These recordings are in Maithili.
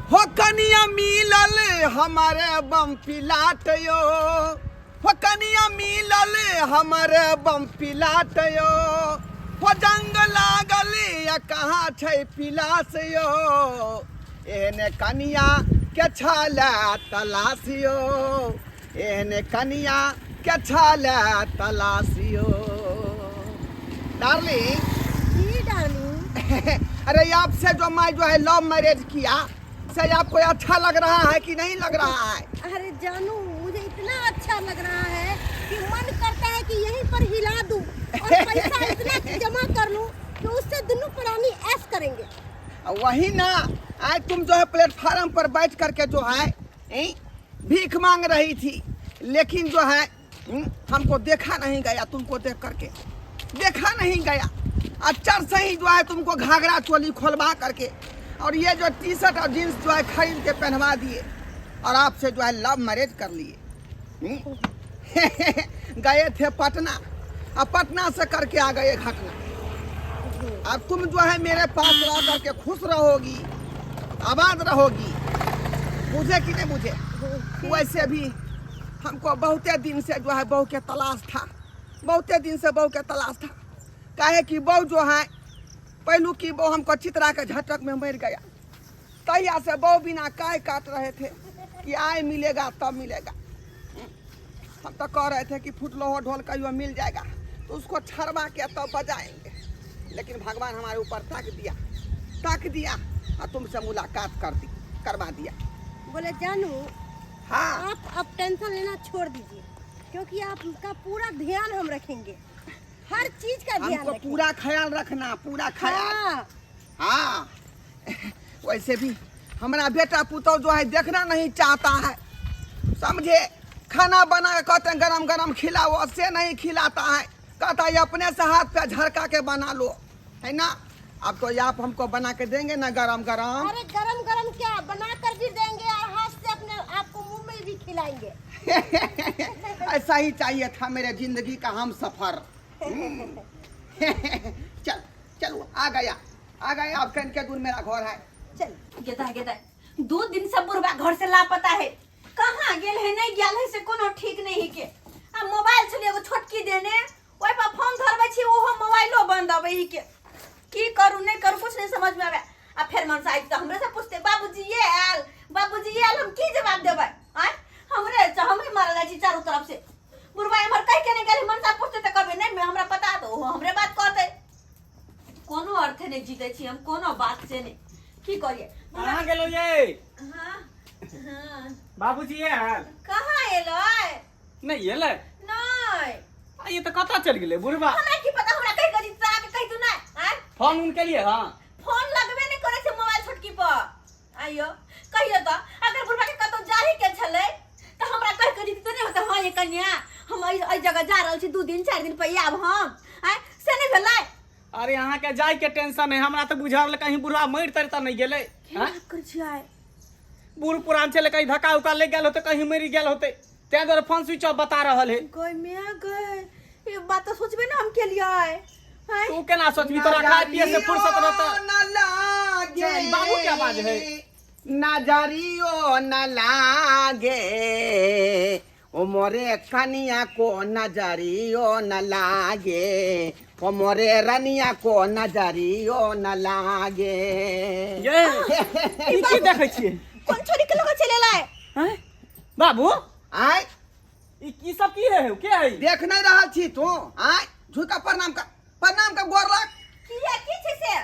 हो कनिया मिलल हमारे बम पिलाट यो, हो कनिया मिलल हमारे बम पिलाट यो, हो जंग लागल या कहाँ छै पिलास यो, एहने कनिया के छला तलाशियो, एहने कनिया के छला तलाशियो। डार्लिंग। जी डार्लिंग। अरे आपसे जो मैं जो है लव मैरिज किया से आपको अच्छा लग रहा है कि नहीं लग रहा है? अरे जानू, मुझे इतना अच्छा लग रहा है कि मन करता है कि यहीं पर हिला दूं और पैसा इतना जमा कर लूं कि उससे दोनों प्राणी ऐश करेंगे। वही ना, आज तुम जो है प्लेटफार्म पर बैठ करके जो है भीख मांग रही थी, लेकिन जो है हमको देखा नहीं गया, तुमको देख करके देखा नहीं गया। अचर से ही जो है तुमको घाघरा चोली खोलवा करके और ये जो टी शर्ट और जीन्स जो है खरीद के पहनवा दिए और आपसे जो है लव मैरिज कर लिए। गए थे पटना और पटना से करके आ गए घटना। अब तुम जो है मेरे पास रह करके खुश रहोगी, आबाद रहोगी, बुझे कि नहीं बुझे? वैसे भी हमको बहुते दिन से जो है बहू के तलाश था, बहुते दिन से बहू के तलाश था। काहे कि बहू जो है पहलू की बहू हमको चित्रा के झटक में मर गया, तहिया से बहू बिना काय काट रहे थे कि आय मिलेगा तब मिलेगा। हम तो कह रहे थे कि फुटलो हो ढोल कहियो मिल जाएगा तो उसको छड़वा के तब बजाएंगे, लेकिन भगवान हमारे ऊपर ताक दिया, ताक दिया और तुमसे मुलाकात कर दी, करवा दिया। बोले जानू। हाँ। आप अब टेंशन लेना छोड़ दीजिए, क्योंकि आपका पूरा ध्यान हम रखेंगे, हर चीज का ध्यान हमको रखेंगे। पूरा ख्याल रखना, पूरा ख्याल। हाँ। हाँ। वैसे भी हमारा बेटा पुतोह जो है देखना नहीं चाहता है, समझे? खाना बना के कहते हैं गरम गरम खिलाओ, से नहीं खिलाता है, कहता है अपने से हाथ पे झड़का के बना लो, है ना? अब तो आप हमको बना के देंगे ना गरम गरम। अरे गरम गरम क्या, बना कर भी देंगे और हाथ से अपने आपको मुंह में भी खिलाएंगे। ऐसा ही चाहिए था मेरे जिंदगी का हम सफर। चल चलो आ गया, आ गया, अब कन के दूर मेरा घर है। चल गेता गेता 2 दिन से बुढ़वा घर से लापता है, कहाँ गेल है नहीं गेल है से कोनो ठीक नहीं है के। आ मोबाइल छले एगो छोटकी देने, ओहि पर फोन धरबै छी ओहो मोबाइलो बंद अबै है के। की करू नहीं करू कुछ नहीं समझ में आवे। आ फेर मनसा आबि तऽ हमरे से पूछते बाबूजी ये आयल, बाबूजी ये आयल, हम की जवाब देबै? आँय हमरे हमरे मारल जाइ छी चारू तरफ से। बुढ़वा एम्हर कहि के नहीं गेल, मनसा पूछते तऽ कहबै नहीं हमरा पता, तऽ ओहो हमरे बात कहतै। कोनो अर्थे नहीं जीते छी हम, कोनो बात से नहीं। की करिए? कहाँ गेलो ये? हाँ, हाँ। बाबूजी ये आयल? कहाँ एलै? नहीं एलै? नहीं। आ ये तो कतऽ चलि गेलै बुढ़बा? हमरा की पता, हमरा कहि कहि जीता के कहि तू नहीं। आँय? फोन उन केलिए? हाँ। फोन लगबे नहीं करे छै मोबाइल छोटकी पर। आइयो कहियो तऽ अगर बुढ़बा के कतौ जाही के छलै तऽ हमरा कहि कहि जीते नहीं होतै। हाँ ये कन्या हम एहि जगह जा रहल छी, 2 दिन 4 दिन पर आयब हम। आँय से नहीं भेलै? अरे अहाँ के जाय के टेंशन है, हमरा तऽ बुझल कहीं बुढ़वा मरि तरि तऽ नहीं गेलै। केना करै छियै? बूढ़ पुरान छलै, कहीं धक्का उक्का लागि गेल होतै, कहीं मरि गेल होतै, ताहि दुआरे फोन स्विच ऑफ बता रहल है। गय my गय, ये बात तऽ सोचबे ना हम केलियै। आँय? तू केना सोचबी, तोरा खाय पिए से फुर्सत रहतौ। न लागे। चल, बाबू के आवाज है। नजरियो न लागे ओ मोरे कनिया को, नजरियो न लागे ओ मोरे रनिया को, नजरियो न लागे। ये ई की देखै छियै? कोन छोरी के लग चले लाए? हैं? बाबू? आय? ई की सब की है? के है? देख नहीं रहल छी तू? आय झुका प्रणाम कर, प्रणाम कर, गोर लाग। की है, की छै से?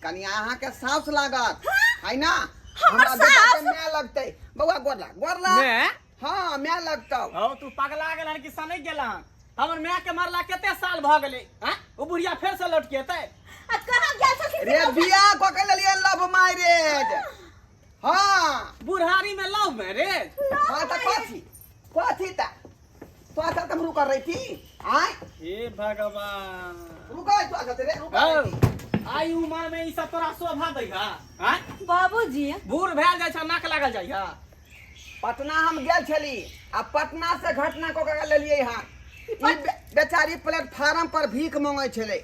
कनिया अहाँ के साउस लागत है ना? हमर हमरा बेटा के साउस? माय लगतै। बौआ गोर लाग, गोर लाग। माय? हाँ माय लगतौ। हौ तू पगला गेल हन कि सनकि गेल हन? हमर माय के मरला कते साल भऽ गेलै? आँय? ओ बुढ़िया फेर से लौट के एतै? आ कहाँ गेल छलखिन? रे बियाह कऽ के लेलियै लव मैरिज। हाँ बुढ़ारी में लव मैरिज? हाँ तऽ कथी कथी तऽ तो अच्छा तुम रुक रही थी? आय हे भगवान, रुको तो अच्छा रे, रुक। हौ, आई उमर में ई सब तोरा शोभा दै हा? आँय? बाबूजी बूढ़ भेल जाइ छ, नाक लागल जाइ हा। पटना हम गेल छली आ पटना से घटना कऽ के लेलियै हँ। ई बेचारी प्लेटफार्म पर भीख मांगै छलै,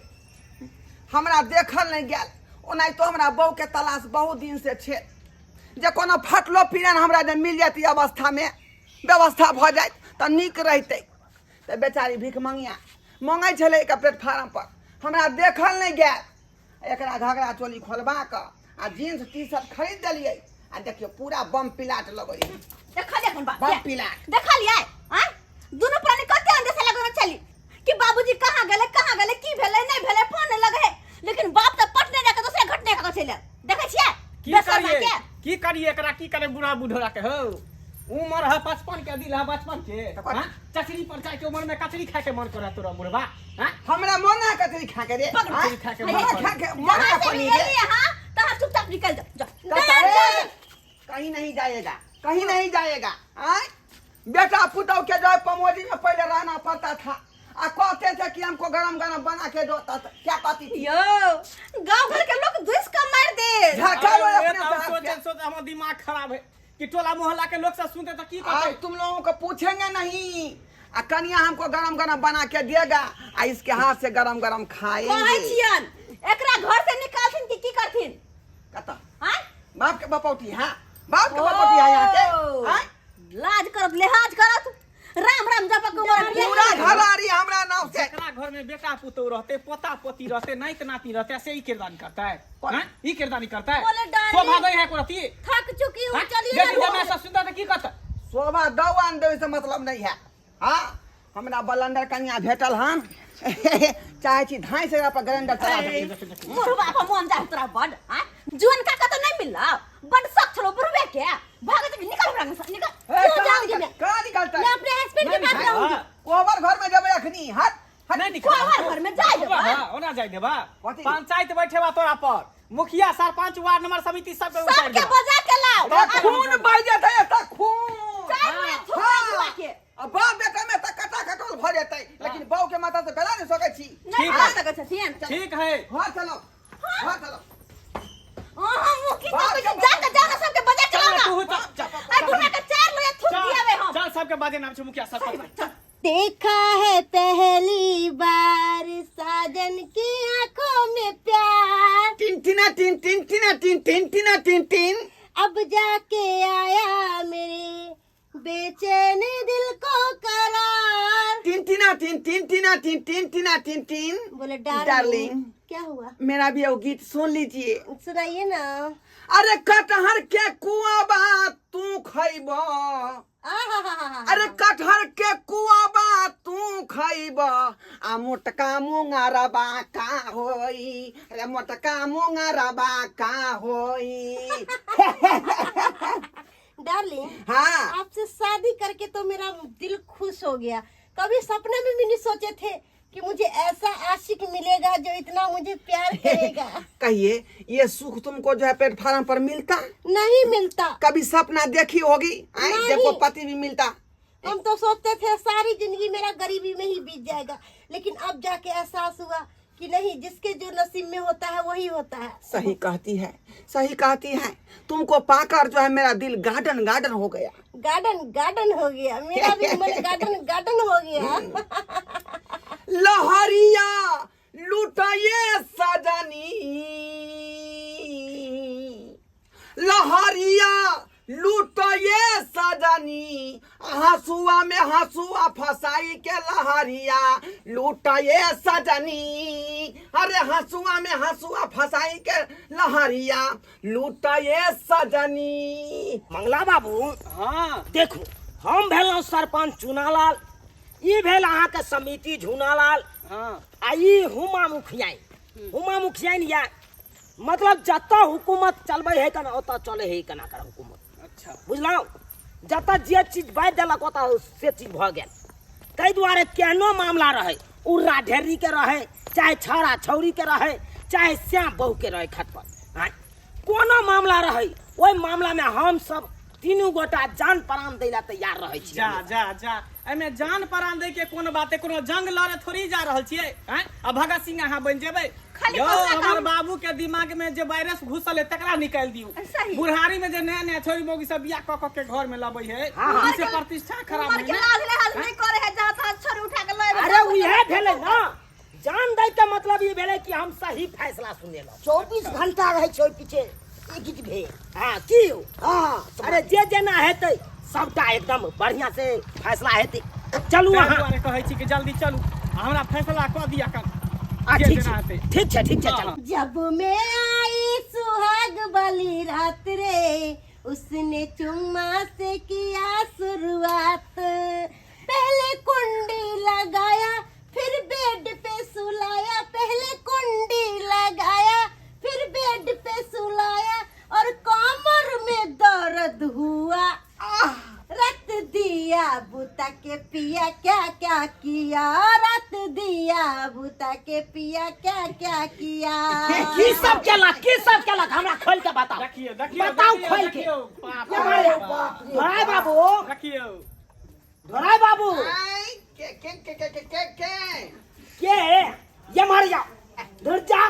हमरा देखल नहि गेल। ओनाहितो हमरा बहू के तलाश बहुत दिन से छै। जे कोनो फटलो पिरन हमरा जे मिल जाइत ई अवस्थामे व्यवस्था भऽ जाइत तऽ नीक रहितै। तऽ बेचारी भीख मंगिया मंगै छलै एक प्लेटफार्म पर, हमरा देखल नहि गेल। एकरा घघरा चोली खोलबा कऽ आ जींस टी शर्ट खरीद देलियै आ देखियौ पूरा बम पिलाट लगै है। देखलियै अपन बाप बम के? पिलाट। देखलियै आँय? दुनू प्राणी कते अंदेशा लगने छली कि बाबूजी कहाँ गेलै कहाँ गेलै की भेलै नहि भेलै फोन नहि लगे है लेकिन बाप तऽ पटने जाके दोसरे घटने कऽ चलि आयल। देखै छियै की बेसर करिए के की करिए एकरा की करे बूढ़ा बुढ़ोरा के हो उमर है 55 के दिल है बचपन के तऽ हाँ? चचरी पर जाके उमर में कचरी खाए के मन करे तोरा बुढ़वा हाँ? हमरा मन है कचरी खा के रे पकड़ आँय? कचरी खा के मन हमरा करे। खा के मन है जहाँ से भी पनीर रे। एलियै अहाँ तहाँ चुपचाप निकल जाओ जाओ कतऽ जाओ, ए? कहीं नहीं जाएगा कहीं नहीं जाएगा आय बेटा पुतौ के जो है पमोजी में पहले रहना पड़ता था आ कहते थे कि हमको गरम गरम बना के दो तो क्या कहती थी यो गांव घर के लोग दुस कम मार दे झका लो अरे, अपने तो हम साथ सोचे के। सोचे हमर दिमाग खराब है कि टोला मोहल्ला के लोग सब सुनते तो की कहते अब तुम लोगों को पूछेंगे नहीं आ कनिया हमको गरम गरम बना के देगा आ इसके हाथ से गरम गरम कहै खाएंगे छियन एकरा घर से निकालथिन कि की करथिन कत हां बाप के बपौटी हाँ बाप के बपौटी है यहाँ के आँय? लाज करत लिहाज करत राम राम जपक उमर पूरा घर आ रही हमरा नाव से जेकरा घर में बेटा पुतोह रहते पोता पोती रहते नाइत नाती रहते से ई किरदानी करता है कौन? हाँ? ई किरदानी करता है बोले डार्लिंग। शोभा दे है को रहती थक चुकी हूँ हाँ? चलिए बेटी ना जब ऐसा सुनता तो की करता शोभा दौ आन देवे से मतलब नहीं है हाँ हमरा बलंडर कनिया भेटल हन चाहे छी धाई से पर ग्राइंडर चला दे बुढ़वा पर मन जा तोरा बड हां जुअन काका तो नहीं मिलला बड सख छलो बुढ़वे के भागत निकल हमरा से निकल ए, क्यों कहाँ जाओगी निकल- मैं? कहाँ निकलता मैं है अपने हस्बैंड के नहीं, पास रहूंगी हाँ। कोबर घर में जेबै अखनी हट हट नहीं निकल कोहबर घर में जाय देबा। हाँ, ओना जाय देबा कथी? पंचायत बैठेबा तोरा पर मुखिया सरपंच वार्ड नंबर समिति सब के उतार सबके देबा। बजा के लाओ तऽ खून बहि जेतै एतऽ खून चाय में थुका हाँ। थुका के आ बाप बेटा में तऽ कटा कटोल भऽ जेतै लेकिन बहू के माथा से बेला नहि सकै छी नहीं ठीक खा है। सकै छथिन ठीक है घर चलो घर चलो अहाँ मुँह की बाप तकै के छी जा के जा के सबके बजा के चल लाओ ना तू चल चल आ बुढ़वा के चार लोया थूक दियावे हम चल सबके बाजे नाम छै मुखिया सरपंच चल देखा है पहली बार साजन की आंखों में प्यार टिन टिना टिन टिन टिना टिन टिन टिना टिन टिन अब जाके आया मेरे बेचैन दिल को करार टिन टिना टिन टिन टिना टिन टिन टिना टिन टिन बोले डार्लिंग डार्लिंग क्या हुआ मेरा भी वो गीत सुन लीजिए सुनाइए ना अरे कटहर के कुआबा तू खैब आहाहाहा। अरे कटहर के कुआबा तू खैब आ मोटका मुंगरबा का होई अरे मोटका मुंगरबा का होई डार्लिंग हाँ आपसे शादी करके तो मेरा दिल खुश हो गया कभी सपने में भी नहीं सोचे थे कि मुझे ऐसा आशिक मिलेगा जो इतना मुझे प्यार करेगा कहिए ये सुख तुमको जो है प्लेटफार्म पर मिलता नहीं मिलता कभी सपना देखी होगी आए, नहीं। जब को पति भी मिलता हम तो सोचते थे सारी जिंदगी मेरा गरीबी में ही बीत जाएगा लेकिन अब जाके एहसास हुआ कि नहीं जिसके जो नसीब में होता है वही होता है सही कहती है सही कहती है तुमको पाकर जो है मेरा दिल गार्डन गार्डन हो गया गार्डन गार्डन हो गया मेरा भी मन गार्डन गार्डन हो गया लहरिया लुटाइए सजनी लहरिया लुटये सजनी हंसुआ में हंसुआ फसाई के लहरिया लुटये सजनी अरे हंसुआ में हंसुआ फसाई के लहरिया लुटये सजनी मंगला बाबू हाँ देखू हम भेलहुँ सरपंच चुनालाल ई भेल अहाँके समिति झुनालाल हाँ आ ई हुमा मुखियाइन हुमा मुखियाइन या मतलब जतऽ हुकूमत चलबै है कना ओतऽ चलै है कना कर हुकूमत अच्छा बुझलहुँ जतऽ जे चीज बाजि देलक ओतऽ से चीज भऽ गेल ताहि दुआरे केहनो मामला रहै उर्रा ढेरीके रहै चाहे छौड़ा छौड़ीके रहै चाहे श्याम बहुके रहै खटपट आँय कोनो मामला रहै ओहि मामलामे हमसब तीनू गोटा जान प्राण दै लए तैयार रहै छी जा जा जा एहिमे जान प्राण दै के कोनो बात है कोनो जंग लड़े थोड़ी जा रहल छियै आँय आ भगत सिंह अहाँ बनि जेबै खाली यौ कहुना हमर काम- बाबू के दिमाग में जे वायरस घुसल है तकरा निकालि दियौ सही। बुढ़ारी में जे नया नया छोरी मौगी सब बियाह कऽ कऽ के घर में लबै है हाँ, हाँ। ई से प्रतिष्ठा खराब उमर है के ने लाज लिहाज नहीं करे है जहाँ तहाँ छोरी उठा के लए अरे उएह भेलै ने जान दै के मतलब ई भेलै कि हम सही फैसला सुनेलहुँ 24 घंटा रहै छै ओहि पीछे नहि किछु भेल। हाँ की यौ? हाँ अरे जे जेना हेतै सबटा एकदम बढ़िया से फैसला हेतै। चलू ताहि अहाँ। दुआरे कहै छी कि जल्दी चलू आ हमरा फैसला कऽ दिअ कन आ जे ठीक जेना छै हेतै। ठीक छै ठीक छै हाँ, चलू। हाँ। जब मैं आई सुहाग वाली रात रे, उसने चुम्मा से किया शुरुआत, पहले कुंडी लगाया फिर बेड पे सुलाया, पहले कुंडी लगाया फिर बेड पे सुलाया, और कमर में दर्द हुआ, रत दिया बुता के पिया क्या क्या किया, रत दिया बुता के पिया क्या क्या किया। की सब केलक, की सब केलक हमरा खोल के बताओ। देखियौ, देखियौ, बताओ देखियौ, खोल के। देखियौ, बाप रे अरे बाप। धोराई बाबू, देखियौ। धोराई बाबू। आय, के के के के के के के के ये मर जाओ, धुर जा।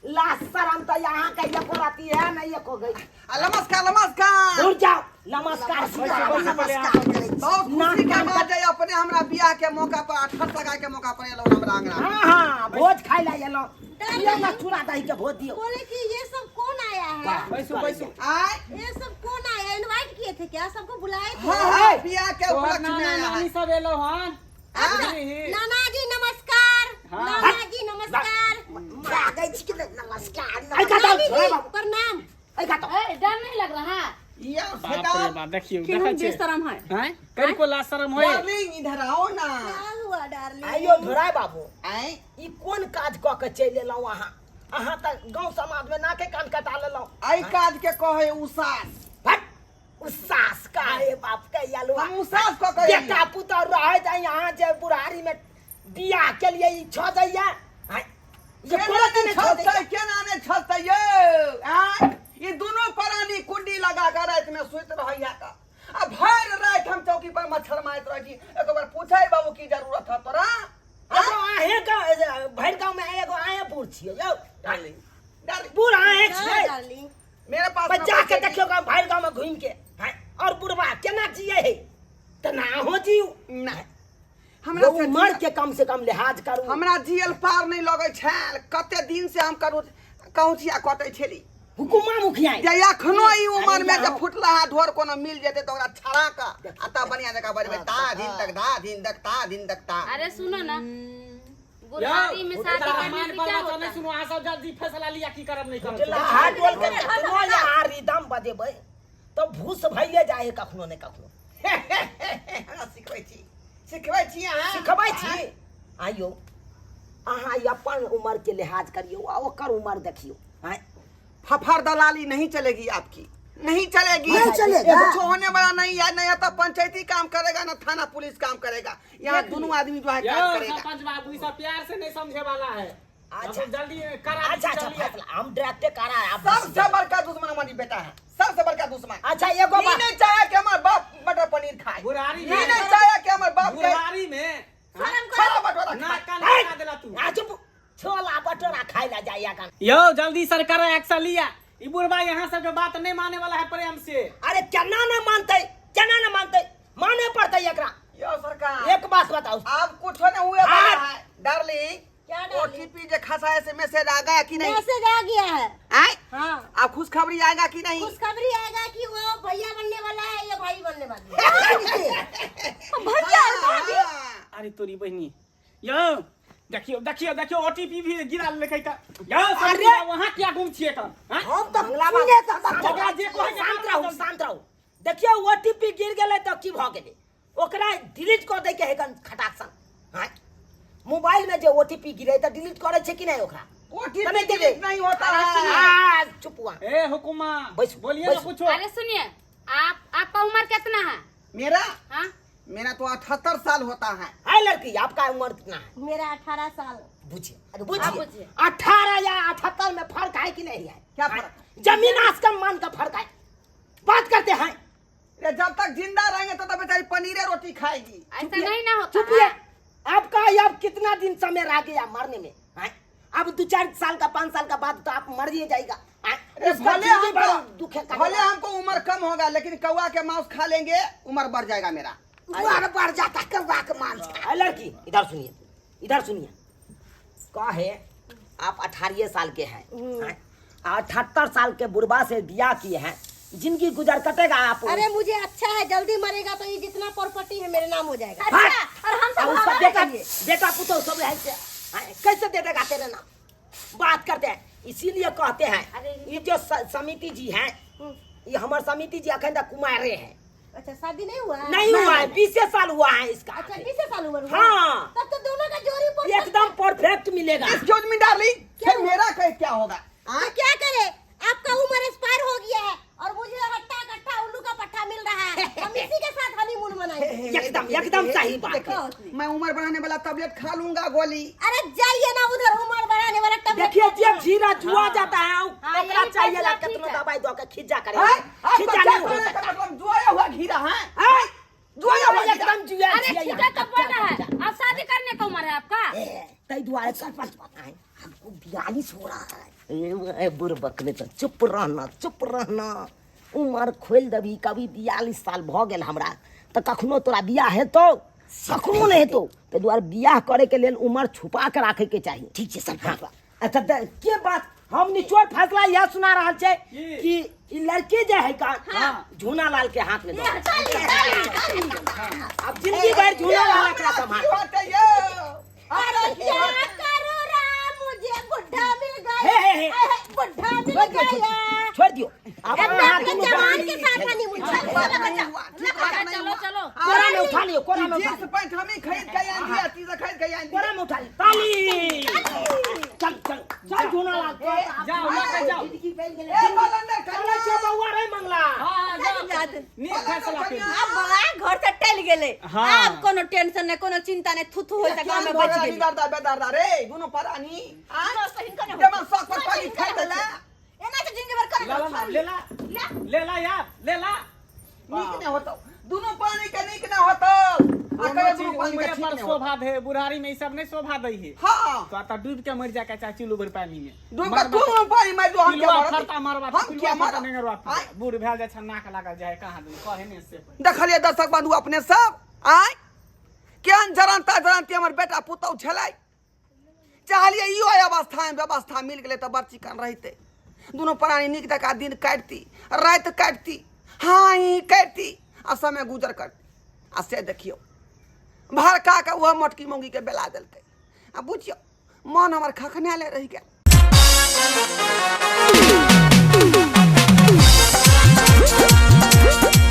लाज शरम तो यहाँ का ये को रहती है ना, ये को गई। आ, नमस्कार नमस्कार। धुर जाओ, नमस्कार, सीताराम। नमस्कार करै छी। बहुत खुशी के बात है, अपने हमरा बियाह के मौका पर अठहर सगाई के मौका पर एलौ हमरा अंगना। हाँ हाँ भोज खाइ ला एलौ। दियौ ना चूड़ा दही के भोज दियौ। बोले कि ये सब कौन आया है? बैसू बैसू। आय। ये सब कौन आया? इनवाइट किए थे क्या? सबको बुलाए थे? हाँ हाँ बियाह के तोहर उपलक्ष्य में नाना आया है। नानी सब एलौ हन। अच्छा, नाना जी नमस्कार। हाँ। नाना जी नमस्कार। लागै छी कि नमस्कार। ऐ का नानी धोराई जी बाबू। प्रणाम। ऐ का तो। ए, डर नहीं लग रहा है? ये बाप बेटा, रे बाप, देखियौ, केहन देखै छियै। बेशरम है। हैं? कनिको लाज शरम होय? डार्लिंग इधर आओ ना। क्या हुआ डार्लिंग? आइयो धोराई बाबू। आय। ई कोन काज कऽ के चलि एलहुँ अहाँ? अहाँ तऽ गाँव समाज में नाके कान कटा लेलहुँ। एहि काज के कहै उसास। भट, उसास काहे बाप के यलुआ। हम उसास कऽ के एलियै। बेटा पुतहु रहै जाय यहाँ जे बुढ़ारी में बियाह के लिए ई छऽ दैया। आँय, ये केना कोनो नहि नहि छऽ छजतै, दैया। केना नहि छजतै यौ? आँय, ई दुनू प्राणी कुंडी लगा के राति में सुति रहैया का। आ भरि राति हम चौकी पर मच्छर मारैत रहै छी। एक बार पूछै बाबू की जरूरत है तोरा? एगो अहें गाँव, भरि गाँव में एगो अहें बूढ़ छियै यौ। Darling, darling. बूढ़ अहें हाँ, छियै। डार्लिंग। मेरे पास पर ना जाके पैसे देखियौ गाँव, भरि गाँव में घूमि के। हाँ, और बुढ़वा केना जियै है? तऽ ना अहूँ जीउ। नहि। हमरा से उमर के कम से कम लिहाज करू। हमरा जियल पार नहि लगै छल। कते दिन से हम करू कौचिया कटै छली। हुकुमा मुखिया। जे एखनो ई उमर में जे अरे फुटलाहा ढोर कोनो मिल जेतै तऽ ओकरा छड़ा कऽ आ तब बढ़िया जकाँ बजबै ता दिन तक धा दिन तक ता दिन तक ता। अरे सुनो ना, बुढ़ारी में शादी तारा करने मान से पर क्या बात होता नहीं है? सुनो, अहाँ सब जल्दी फैसला लिया की करब नहीं करब। फुटलाहा ढोल के कखनो यहाँ रिदम बजेबै तऽ भूस भइए जाइ है कखनो ने कखनो। हमरा सिखबै छी, सिखबै छी अहाँ? सिखबै छी। आइयो अहाँ अपन उमर के लिहाज करियौ आ ओकर उमर देखियौ। आँय। फफर दलाली नहीं चलेगी आपकी, नहीं चलेगी। नहीं चलेगा। कुछ होने वाला नहीं है। नहीं तो पंचायती काम करेगा ना थाना पुलिस काम करेगा। यहाँ दोनों आदमी जो है यौ, काम करेगा। सरपंच बाबू, ई सब प्यार से नहीं समझे वाला है। अच्छा। हम जल्दी करा अच्छा, अच्छा, चलिए। फैसला हम डायरेक्टे करा आप सबसे बड़का दुश्मन हमारी बेटा है, सबसे बड़का दुश्मन। अच्छा, एगो ई बात। नहीं चाहे कि हमारे बाप मटर पनीर खाए। बुढ़ारी ई में। नहीं चाहे कि हमारे बाप के बुढ़ारी में। शरम करो। छोला भटूरा ना खाए। कान लगा देला तू। आ चुप, छोला भटूरा खाए ला जाइया कान। यौ जल्दी सरकार एक्शन लिया। ई बुढ़वा यहाँ सबके बात नहीं माने वाला है प्रेम से। अरे केना ना मानते, केना ना मानते, माने पड़ते एकरा। यौ सरकार, एक बात बताओ, आप कुछ नहीं हुए वाला हाँ। है डार्लिंग। क्या डार्लिंग? ओटीपी जो खसा है से मैसेज आ गया कि नहीं? मैसेज आ गया है। आए? हाँ। आप खुशखबरी आएगा कि नहीं? खुशखबरी आएगा कि वो भैया बनने वाला है या भाई बनने वाला है। भैया और भाभी। हाँ। अरे तोरी बहनी, यौ देखियो देखियो देखियो ओटीपी भी गिरा लेलकै त। यौ, अरे! अरे वहाँ किया गुम छियै त? हाँ? हम तऽ मंगला बाबा, सुने तऽ शांत ओकरा रहू, जे कहै के शांत रहू, शांत रहू। देखियौ ओटीपी गिर गेलै तऽ की भऽ गेलै, ओकरा डिलीट कऽ दै के है कन खटाक सन। हाँ? मोबाइल में जे ओटीपी गिरे तऽ डिलीट करै छै कि नहि ओकरा? ओटीपी नहीं डिलीट देबै। नहीं होता है। आ, चुप हुआ। ए हुकुमा, बैसू, बोलिए ना बैसू। कुछो। अरे सुनिए, आपका उम्र कितना है? मेरा? हाँ? मेरा तो 78 साल होता है। है लड़की, आपका उम्र कितना है? मेरा 18 साल। बुझिए, अरे बुझिए। आप बुझिए। 18 या 78 में फर्क है कि नहीं है? क्या फर्क? जमीन आसमान का फर्क है। बात करते हैं। अरे जब तक जिंदा रहेंगे तो बेचारी पनीरे रोटी खाएगी। ऐसा नहीं ना होता चुपिए। है। आपका अब कितना दिन समय रह गया मरने में? हैं? अब 2-4 साल का 5 साल का बाद तो आप मर ही जाएगा। हैं? अरे उसका भले जिंदगी भर हमको दुख है, भले हमको उम्र कम होगा, लेकिन कौआ के मांस खा लेंगे, उम्र बढ़ जाएगा मेरा। उम्र बढ़ जाता कौआ के मांस खा। अरे लड़की इधर सुनिए, इधर सुनिए, का है आप 18 साल के हैं, हैं? 78 साल के बुढ़बा से बियाह किए हैं, जिंदगी गुजर कटेगा आप। अरे मुझे अच्छा है, जल्दी मरेगा तो ये जितना प्रॉपर्टी है मेरे नाम हो जाएगा। अच्छा, और हम सब और उसका हवा बेटा में बेटा पुतोह सब है से, हाँ, कैसे दे देगा तेरे नाम? बात करते हैं, इसीलिए कहते हैं ये जो समिति जी हैं, ये हमारे समिति जी अखन तक कुमारे हैं। अच्छा, शादी नहीं हुआ है? नहीं हुआ है, 20 साल हुआ है इसका। अच्छा, 20 साल उम्र हुआ। हाँ। तब तो दोनों का जोड़ी perfect। एकदम परफेक्ट मिलेगा। एक्सक्यूज मी डार्लिंग, फिर मेरा क्या होगा? तो क्या करे, आपका उम्र एक्सपायर हो गया है और मुझे हट्टा कट्टा उल्लू का पट्टा मिल रहा है, हम इसी के साथ हनीमून मनाएंगे। एकदम एकदम सही बात है। मैं उम्र बढ़ाने वाला टैबलेट खा लूंगा गोली। अरे जाइए ना उधर, उम्र बढ़ाने वाला टैबलेट। देखिए जब जीरा जुआ जाता है, हाँ, ओकरा यही चाहिए फैसला ला ठीक केतनो है। दवाई दो के खिज्जा करे। हैं? आपको खिज्जा क्या नहीं हो करने सकता। का मतलब जुआया हुआ घीरा है? हैं? जुआया हुआ घीरा। एकदम जुआ अरे छियै खिजा यहाँ। तो बोल रहा है, अब शादी करने का उम्र है आपका। ताहि दुआरे सरपंच बताए हमको 42 हो रहा है। ए बुड़बक ने तो चुप रहना, चुप रहना, उमर खोलि देबी। कभी 42 साल भऽ गेल हमरा तऽ कखनो तोरा बियाह हेतौ? कखनो नहि हेतौ। ताहि दुआरे बियाह करे के लेल उमर छुपा के राखे के चाही। ठीक छै सरपंच। अच्छा, तऽ के बात हम निचोड़ फैसला यह सुना रहल छै की? कि ई लड़की जे है का झूना लाल के हाथ में दो। अब जिंदगी भर झूना लाल एकरा संभाल। की होतै यौ? अरे क्या करूं राम, मुझे बुढ़ा मिल गया। हे, हे, हे। हे, बुढ़ा मिल छोड़ दियो, गया। छोड़ दियो। अब अब अहाँ अपने दुनू जवान प्राणी के साथ छै। हनीमून ठीक बात नहीं हुआ, ठीक बात नहीं चलो हुआ। चलो। कोरा में उठा लियो, कोरा में उठा जींस लियो। पैंट हम ही खरीद के आन दिया, चीज खरीद के आन दिया। कोरा में उठा लियो। ताली। चल चल चल झूना लाल। जाओ लऽ के जाओ। जिंदगी बन गेलै। ए बलंदर चलै कन्या छियौ बौआ रे मंगला। हाँ, जाओ। नीक फैसला केलहुँ। आब बड़ा घर से टल गेलै। हाँ। आब कोनो टेंशन नहीं, कोनो चिंता नहीं, थुथु होय से गांव में बच गेली। दादा बेदादा रे दुनू परानी आ दोस्त हिनका नहि जमा सौ पर पानी खाइ देला। एना तऽ जिंदगी भर करे ला ला ले ला ले ला यार ले ला। नीक नहि होतौ, दुनू पानी के नीक नहि होतौ आ कोनो करे चीज दुनू पानी के उम्रे ठीक पर नहि होतौ। शोभा दे, बुढ़ारी में ई सब नहीं शोभा दै है। हाँ। तो आता डूब के मर जाके चाहे चुल्लू भर पानी में डूब के तू पानी में जो हम क्या पिलुआ मरत? फरता मरबा, हम पिलुआ क्या फरता मरब? नहीं गरबा। आय। बूढ़ भए जाइ छै, नाक लागल जाइ कहाँ दूर कहे ने से। देखलियै दर्शक बंधु अपने सब, आय केहन जरनता जरनती हमर बेटा पुतहु छलै। चाहलियै इहो अवस्था में व्यवस्था मिल गेलै तऽ बड़ चिकन रहितै, दुनू प्राणी नीक जकाँ दिन काटती, राति काटती, हाँ ही काटती आ समय गुजर करती। आ से देखियौ भड़का के ओहो मोटकी मौगीके बेला देलकै। आ बुझियौ मन हमर खखनाले रहि गेल।